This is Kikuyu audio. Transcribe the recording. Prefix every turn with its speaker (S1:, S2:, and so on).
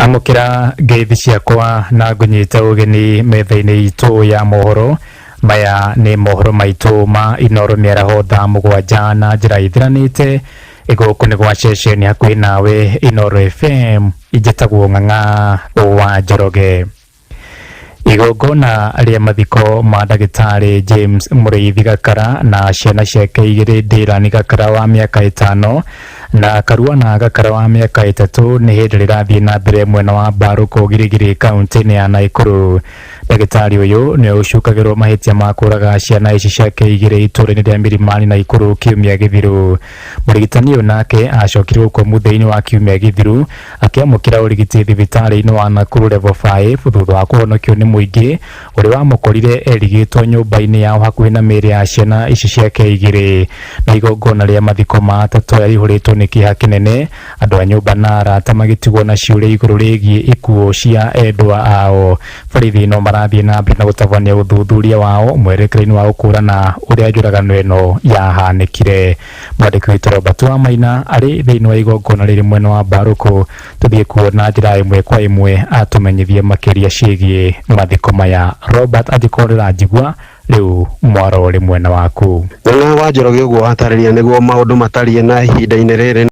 S1: Amũkĩra ngeithi ciakwa na ngũnyite ũgeni metha-inĩ itũ ya mohoro. Maya nĩ mohoro maitũ ma Inoro mĩaraho thaa 7 na njĩra ithiranĩte. Gũkũ nĩ gwa ceceni hakuhĩ nawe Inoro FM. Njĩtagwo Ng'ang'a wa Njoroge. Igongona rĩa mathiko ma ndagĩtarĩ James Mũrĩithi Gakara na ciana ciake igĩrĩ, Dylan Gakara wa mĩaka 5 na Karuana Gakara wa mĩaka 3, nĩ hĩndĩ rĩrathiĩ na mbere mwena wa Mbarũkũ Girigiri, kaunti-inĩ ya Naikuru. Ndagĩtarĩ ũyũ nĩwe ũcukagĩrwo mahĩtia ma kũraga ciana ici ciake igĩrĩ itũũra-inĩ rĩa Milimani, Naikuru, kiumia gĩthiru. Mũrigitani ũyũ nake acokire gũkua mũthia-inĩ wa kiumia gĩthiru akĩamũkĩra ũrigiti thibitarĩ-inĩ wa Nakuru Level 5 thutha wa kũhonokio nĩ mũingĩ ũrĩa wamũkorire erigĩtwo nyũmba-inĩ yao hakuhĩ na mĩĩrĩ ya ciana ici ciake igĩrĩ. Na igongona rĩa mathiko ma atatũ aya rĩihũrĩtwo nĩ kĩeha kĩnene, andũ a nyũmba na arata magĩtigwo na ciũria igũrũ rĩgiĩ ikuũ cia endwa ao. Borithi no marathiĩ na mbere na gũtabania ũthuthuria wao mwerekera-inĩ wa gũkũrana ũrĩa njũragano ĩno yahanĩkire. Mwandĩki witũ Robert Wamaina arĩ thĩinĩ wa igongona rĩrĩ mwena wa Mbarũkũ. Tũthiĩ kuo na njĩra ĩmwe kwa ĩmwe atũmenyithie makĩria ciĩgiĩ mathiko maya. Robert, angĩkorwo ndĩranjigua rĩu, mwaro ũrĩ mwena waku.
S2: Ng'ang'a wa Njoroge, ũguo watarĩria nĩguo maũndũ matariĩ na ihinda-inĩ rĩrĩ.